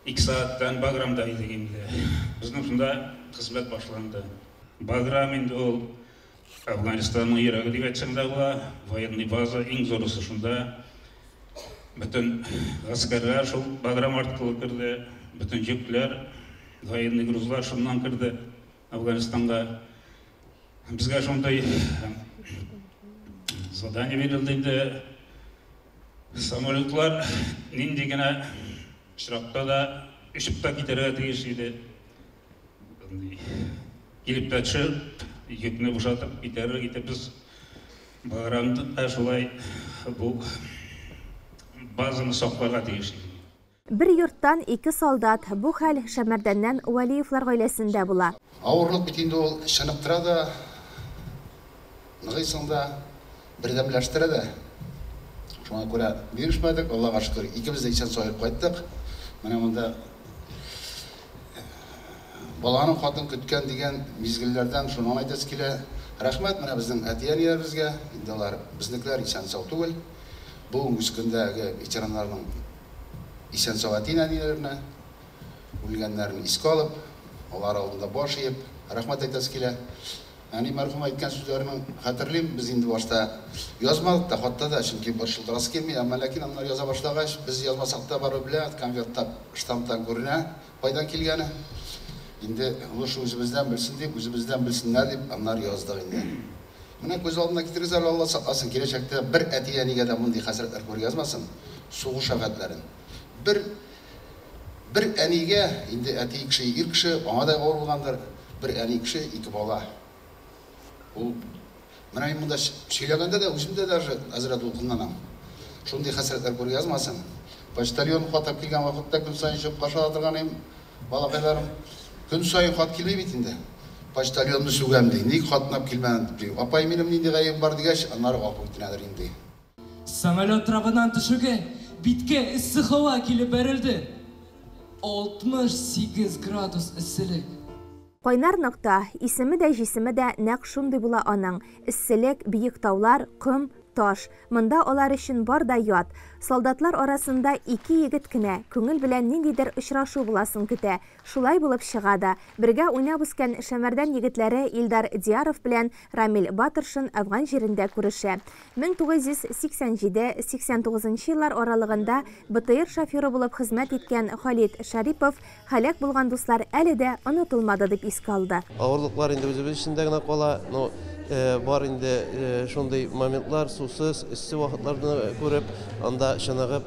2 сәгатьтән Баграмда идек инде. Безнең шунда хезмәт башланды. Баграм инде ул Әфганстанның йөрәге дип әйтсәң дә була. Военный база иң зурысы шунда. Бөтен гаскәрләр шул Баграм аркылы керде, бөтен йөкләр, военный грузлар шуннан керде Әфганстанга. Безгә шундый задание бирелде инде. Самолетлар нинди генә очракта да очып та китәргә тиеш иде. Килеп тә төшеп, йөкне бушатып китәргә итеп без Баграмда шулай бу базаны сакларга тиеш идек. Бер йорттан 2 солдат. Бу хәл Шәмәрдәннән Вәлиевлар гаиләсендә була. Авырлык бит инде ул чыныктыра да, ныгыйсың да, бердәмләштерә дә. Шуңа күрә бирешмәдек, Аллага шөкер, икебез дә исән сау кайттык. Менә монда баланың хатын көткән дигән мизгелләрдән шуны әйтәсе килә. Рәхмәт менә безнең әти-әниләребезгә, инде алар безнекеләр исән сау түгел. Бүгенге көндәге ветераннарның Исән-сау әти-әниләренә, үлгәннәрен искә алып, алар алдында баш иеп, рәхмәт әйтәсе килә. Әни мәрхүм әйткән сүзләрен хәтерлим, без инде башта язмадык та, хатта да, чөнки борчылдырасы килми, әмма ләкин аннары яза башлагач, без язмасак та барыбер белә, конвертта штамптан күренә кайдан килгәне. Инде лучше үзебездән белсен дип, үзебездән белсеннәр дип, аннары яздык инде. Менә күз алдына китерегез әле, Алла сакласын, киләчәктә бер әти-әнигә дә мондый хәсрәтләр күрергә язмасын, сугыш афәтләрен. Бер бер әнигә, инде әти кеше, ир кеше, аңа да авыр булгандыр, бер әни кеше, ике бала. Ул менә мин монда сөйләгәндә дә үзем дә даже әзрәк дулкынланам. Шундый хәсрәтләр күрергә язмасын. Почтальон хат алып килгән вакытта көн саен чыгып каршы ала торган идем, балакайларым. Көн саен хат килми бит инде. Почтальонны сүгәм ди, ник хатны алып килмәдең дип ди. Апай, минем нинди гаебем бар дигәч, аннары гафу үтенәдер инде. Самолет трабыннан төшүгә, биткә эссе һава килеп бәрелде. 68 градус эсселек. Кайнар нокта, исеме дә, җисеме дә нәкъ шундый була аның. Эсселек, биек таулар, ком, таш. Монда алар өчен бар да ят. Солдатлар арасында ике егет кенә күңел белән ниндидер очрашу буласын көтә. Шулай булып чыга да. Бергә уйнап үскән Шәмәрдән егетләре Илдар Дияров белән Рамил Батыршин Әфган җирендә күрешә. 1987, 89 еллар аралыгында БТР шоферы булып хезмәт иткән Халит Шәрипов һәлак булган дуслар әле дә онытылмады дип искә алды. Авырлыклар инде үзебез эчендә генә кала, но бар инде шундый моментлар, сусыз, эссе вакытларны күреп, анда чыныгып,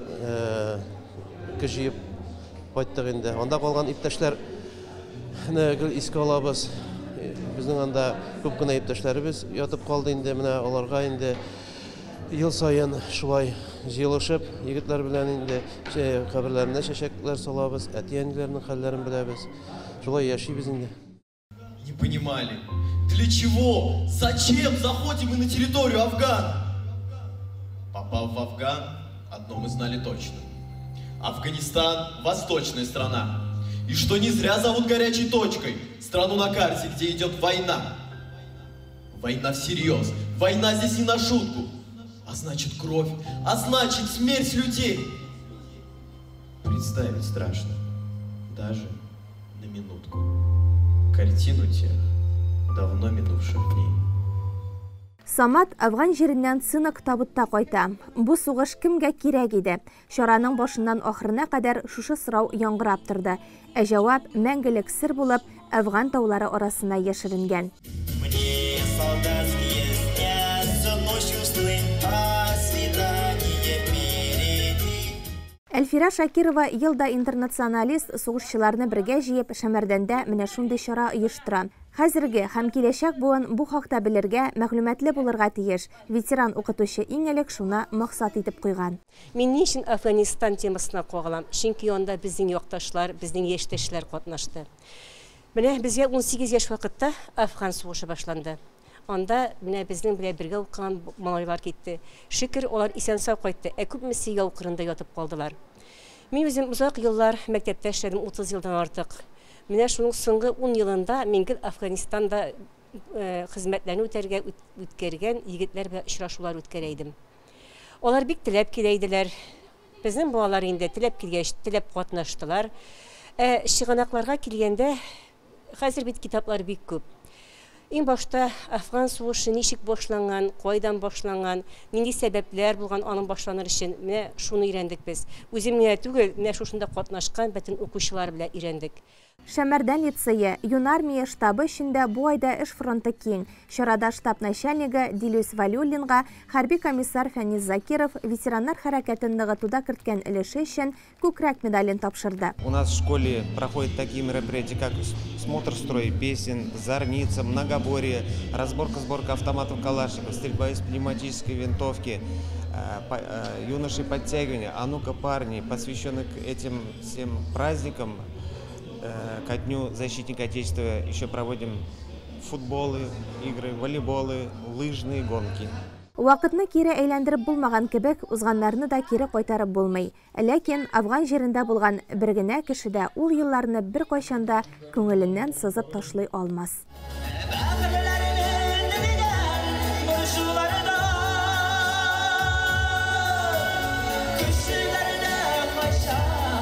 көч җыеп кайттык инде. Анда калган иптәшләрне гел искә алабыз. Безнең анда күп кенә иптәшләребез ятып калды инде, менә аларга инде ел саен шулай җыелышып, егетләр белән инде каберләренә чәчәкләр салабыз, әти-әниләрнең хәлләрен беләбез. Шулай яшибез инде. Не понимали, для чего, зачем заходим мы на территорию Афгана? Попав в Афган, одно мы знали точно. Афганистан – восточная страна. И что не зря зовут горячей точкой страну на карте, где идет война. Война всерьез, война здесь не на шутку. А значит кровь, а значит смерть людей. Представить страшно, даже на минутку, картину тех давно минувших дней. Самат Әфган җиреннән сынык табутта кайта. Бу сугыш кемгә кирәк иде? Чараның башыннан ахырына кадәр шушы сорау яңгырап торды. Ә җавап мәңгелек сер булып Әфган таулары арасына яшеренгән. Мне солдатские снятся ночью сны, а свидание впереди. Әлфирә Шакирова елда интернационалист сугышчыларны бергә җыеп Шәмәрдәндә менә шундый чара оештыра. Хәзерге һәм киләчәк буын бу хакта белергә, мәгълүматлы булырга тиеш. Ветеран укытучы иң элек шуны максат итеп куйган. Мин ни өчен Афганистан темасына кагылам? Чөнки анда безнең якташлар, безнең яшьтәшләр катнашты. Менә безгә 18 яшь вакытта Афган сугышы башланды. Анда менә безнең белән бергә укыган малайлар китте. Шөкер, алар исән-сау кайтты, ә күпмесе яу кырында ятып калдылар. Мин үзем озак еллар мәктәптә эшләдем, 30 елдан артык. Менә шуның соңгы 10 елында мин гел Афганистанда хезмәтләрне үтәргә үткәргән егетләр белән очрашулар үткәрә идем. Алар бик теләп килә иделәр. Безнең балалар инде теләп килгәч, теләп катнаштылар. Ә чыганакларга килгәндә, хәзер бит китаплар бик күп. Иң башта Афган сугышы ничек башланган, кайдан башланган, нинди сәбәпләр булган аның башланыр өчен, менә шуны өйрәндек без. Үзем генә түгел, менә шушында катнашкан бөтен укучылар белән өйрәндек. Шәмәрдән лицее, Юнармия штабы эчендә бу айда эш фронты киң. Чарада штаб начальнигы Дилүс Валиуллинга хәрби комиссар Фәнис Закиров ветераннар хәрәкәтен ныгытуда керткән өлеше өчен күкрәк медален тапшырды. У нас в школе проходят такие мероприятия, как смотр строя песен, зарница, многоборье, разборка-сборка автоматов Калашников, стрельба из пневматической винтовки, юноши подтягивания, а ну-ка парни, посвященных этим всем праздникам, ко Дню защитника Отечества еще проводим футболы, игры, волейболы, лыжные гонки. Вакытны кире әйләндереп булмаган кебек, узганнарны да кире кайтарып булмый. Ләкин Афган җирендә булган бер генә кеше дә ул елларны бер кайчан да күңеленнән сызып ташлый алмас. Кешеләрдә кайчан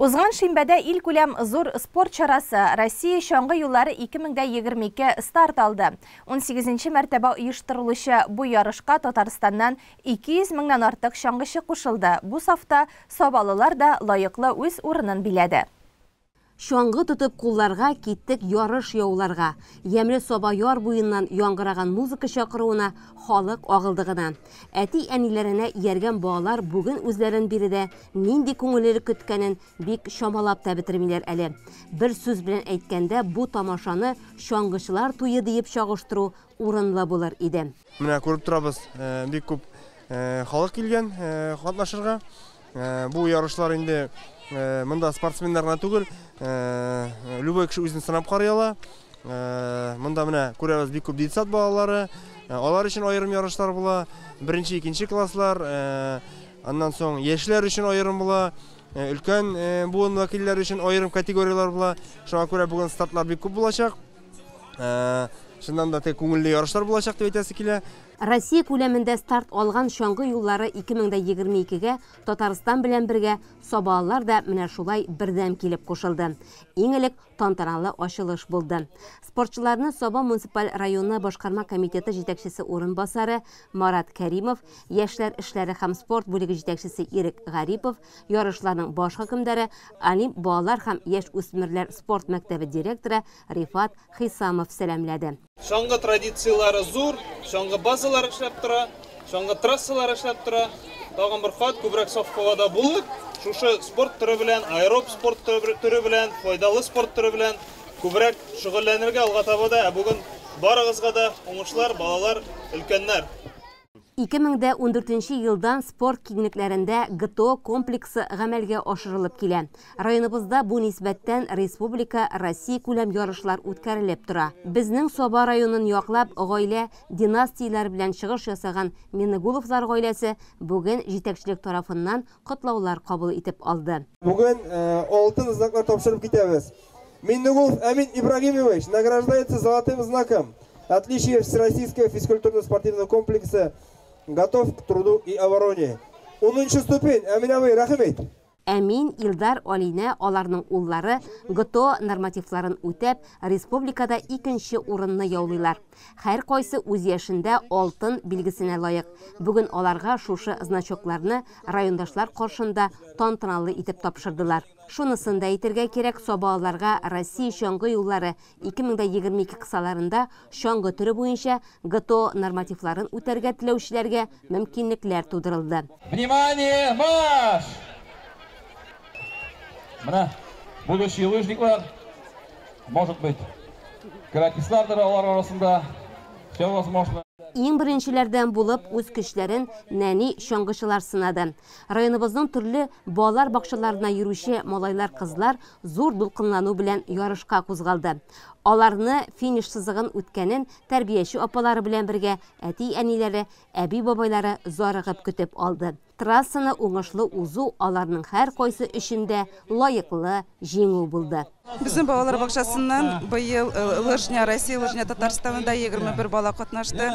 Узган шимбәдә илкүләм зур спорт чарасы Россия чаңгы юллары 2022 старт алды. 18 мәртәбә оештырылучы бу ярышка Татарстаннан 200 меңнән артык чаңгычы кушылды. Бу сафта сабалылар да лаеклы үз урынын биләде. Чаңгы тотып кулларга киттек ярыш яуларга. Ямьле Саба яр буеннан яңгыраган музыка чакыруына халык агылды гына. Әти-әниләренә ияргән балалар бүген үзләрен биредә нинди күңеллелек көткәнен бик чамалап та бетермиләр әле. Бер сүз белән әйткәндә, бу тамашаны чаңгычылар туе диеп чагыштыру урынлы булыр иде. Менә күреп торабыз, бик күп халык килгән катнашырга. Бу ярышлар инде монда спортсменнар гына түгел, любой кеше үзен сынап карый ала. Монда менә күрәбез бик күп детсад балалары, алар өчен аерым ярышлар була. Беренче, икенче класслар, аннан соң яшьләр өчен аерым була, өлкән буын вәкилләре өчен аерым категорияләр була. Шуңа күрә бүген стартлар бик күп булачак. Чыннан да тек күңелле ярышлар булачак дип әйтәсе килә. Россия күләмендә старт алган чаңгы юллары 2022-гә Татарстан белән бергә сабалылар да менә шулай бердәм килеп кушылды. Иң элек тантаналы ачылыш булды. Спортчыларны Саба муниципаль районы башкарма комитеты җитәкчесе урынбасары Марат Кәримов, яшьләр эшләре һәм спорт бүлеге җитәкчесе Ирек Гарипов, ярышларның баш хөкемдары Олимп балалар һәм яшь үсмерләр спорт мәктәбе директоры Рифат Хисамов сәламләде. Чаңгы традициялары зур, чаңгы базалары эшләп тора, чаңгы трассалары эшләп тора. Тагын бер кат күбрәк саф һавада булып, шушы спорт төре белән, аэроб спорт төре белән, файдалы спорт төре белән күбрәк шөгыльләнергә алга таба да. Ә бүген барыгызга да уңышлар, балалар, өлкәннәр. 2014 елдан спорт киңлекләрендә ГТО комплексы гамәлгә ашырылып килә. Районыбызда бу нисбәттән республика, Россия күләм ярышлар үткәрелеп тора. Безнең Саба районын яклап, гаилә династияләр белән чыгыш ясаган Миннегуловлар гаиләсе бүген җитәкчелек тарафыннан котлаулар кабул итеп алды. Бүген алтын знаклар тапшырып китәбез. Миннегулов Әмин Ибрагимович награждается золотым знаком отличие Всероссийского физкультурно-спортивного комплекса «Готов к труду и обороне». 10 ступень. Әмин абый, рәхим ит. Әмин, Илдар, Алинә, аларның уллары ГТО нормативларын үтәп, республикада икенче урынны яулыйлар. Һәр кайсы үз яшендә алтын билгесенә лаек. Бүген аларга шушы значокларны райондашлар каршында тантаналы итеп тапшырдылар. Шунысын да әйтергә кирәк, сабаларга Россия чаңгы юллары 2022 кысаларында чаңгы төре буенча ГТО нормативларын үтәргә теләүчеләргә мөмкинлекләр тудырылды. Внимание, марш! Менә будущие лыжниклар, может быть, каратистлар да алар арасында, все возможно. Иң беренчеләрдән булып үз көчләрен нәни чаңгычылар сынады. Районыбызның төрле балалар бакчаларына йөрүче малайлар, кызлар зур дулкынлану белән ярышка кузгалды. Аларны финиш сызыгын үткәнен тәрбияче апалары белән бергә әти-әниләре, әби-бабайлары зарыгып көтеп алды. Трассаны уңышлы узу аларның һәр кайсы өчен дә лаеклы җиңү булды. Безнең балалар бакчасыннан быел лыжня Россия, лыжня Татарстанында 21 бала катнашты.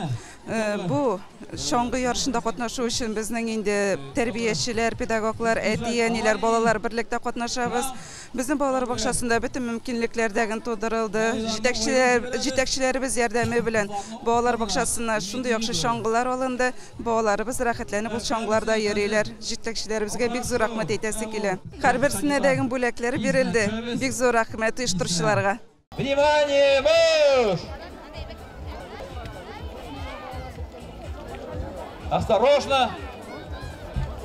Бу чаңгы ярышында катнашу өчен безнең инде тәрбиячеләр, педагоглар, әти-әниләр, балалар берлектә катнашабыз. Безнең балалар бакчасында бөтен мөмкинлекләр дә тудырылды. Җитәкчеләребез ярдәме белән балалар бакчасына шундый яхшы чаңгылар алынды. Балаларыбыз рәхәтләнеп ул чаңгыларда йөриләр. Җитәкчеләребезгә бик зур рәхмәт әйтәсе килә. Һәрберсенә дә бүләкләр бирелде. Бик зур рәхмәт оештыручыларга. Внимание, марш! Осторожно!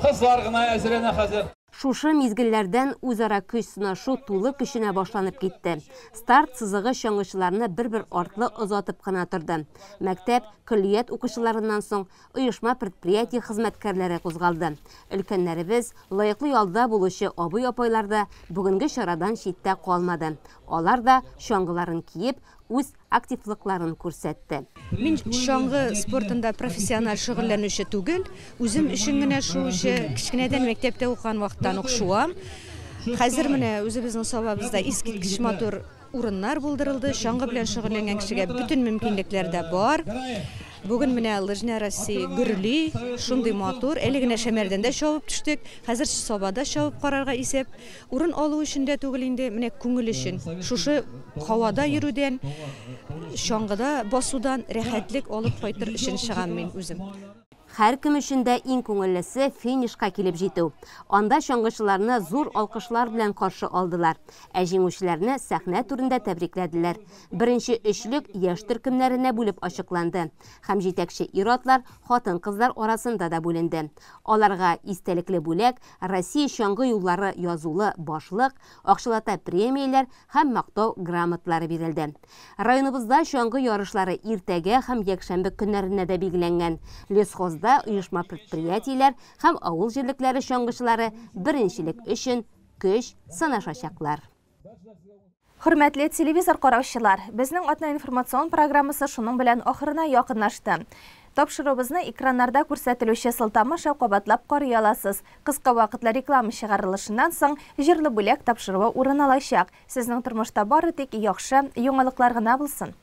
Кызлар гына әзерләнә хәзер. Шушы мизгелләрдән үзара көч сынашу тулы көченә башланып китте. Старт сызыгы чаңгычыларны бер-бер артлы озатып кына торды. Мәктәп, көллият укучыларыннан соң оешма предприятие хезмәткәрләре кузгалды. Өлкәннәребез, лаеклы ялда булучы абый-апайлар да бүгенге чарадан читтә калмады. Алар да чаңгыларын киеп, үз активлыкларын күрсәтте. Мин чаңгы спортында профессиональ шөгыльләнүче түгел, үзем өчен генә шуучы, кечкенәдән мәктәптә укыган вакыттан ук шуам. Хәзер менә үзебезнең Сабабызда искиткеч матур урыннар булдырылды. Чаңгы белән шөгыльләнгән кешегә бөтен мөмкинлекләр дә бар. Бүген менә Лыжня России гөрли, шундый матур. Әле генә Шәмәрдәндә чабып төштек. Хәзер Сабада чабып карарга исәп. Урын алу өчен дә түгел инде, менә күңел өчен. Шушы һавада йөрүдән, чаңгыда басудан рәхәтлек алып кайтыр өчен чыгам мин үзем. Һәркем өчен дә иң күңеллесе финишка килеп җитү. Анда чаңгычыларны зур алкышлар белән каршы алдылар. Ә җиңүчеләрне сәхнә түрендә тәбрикләделәр. Беренче өчлек яшь төркемнәренә бүлеп ачыкланды. Һәм җитәкче ир-атлар, хатын-кызлар арасында да бүленде. Аларга истәлекле бүләк, Россия чаңгы юллары язулы башлык, акчалата премияләр һәм мактау грамоталары бирелде. Районыбызда чаңгы ярышлары иртәгә һәм якшәмбе көннәренә дә билгеләнгән. Лесхозда оешма предприятиеләр һәм авыл җирлекләре чаңгычылары беренчелек өчен көч сынашачаклар. Хөрмәтле телевизор караучылар, безнең атна информацион программасы шуның белән ахырына якынлашты. Тапшыруыбызны экраннарда күрсәтелүче сылтама аша кабатлап карый аласыз. Кыска вакытлы реклама чыгарылышыннан соң җырлы бүләк тапшыруы урын алачак. Сезнең тормышта бары тик яхшы яңалыклар гына булсын.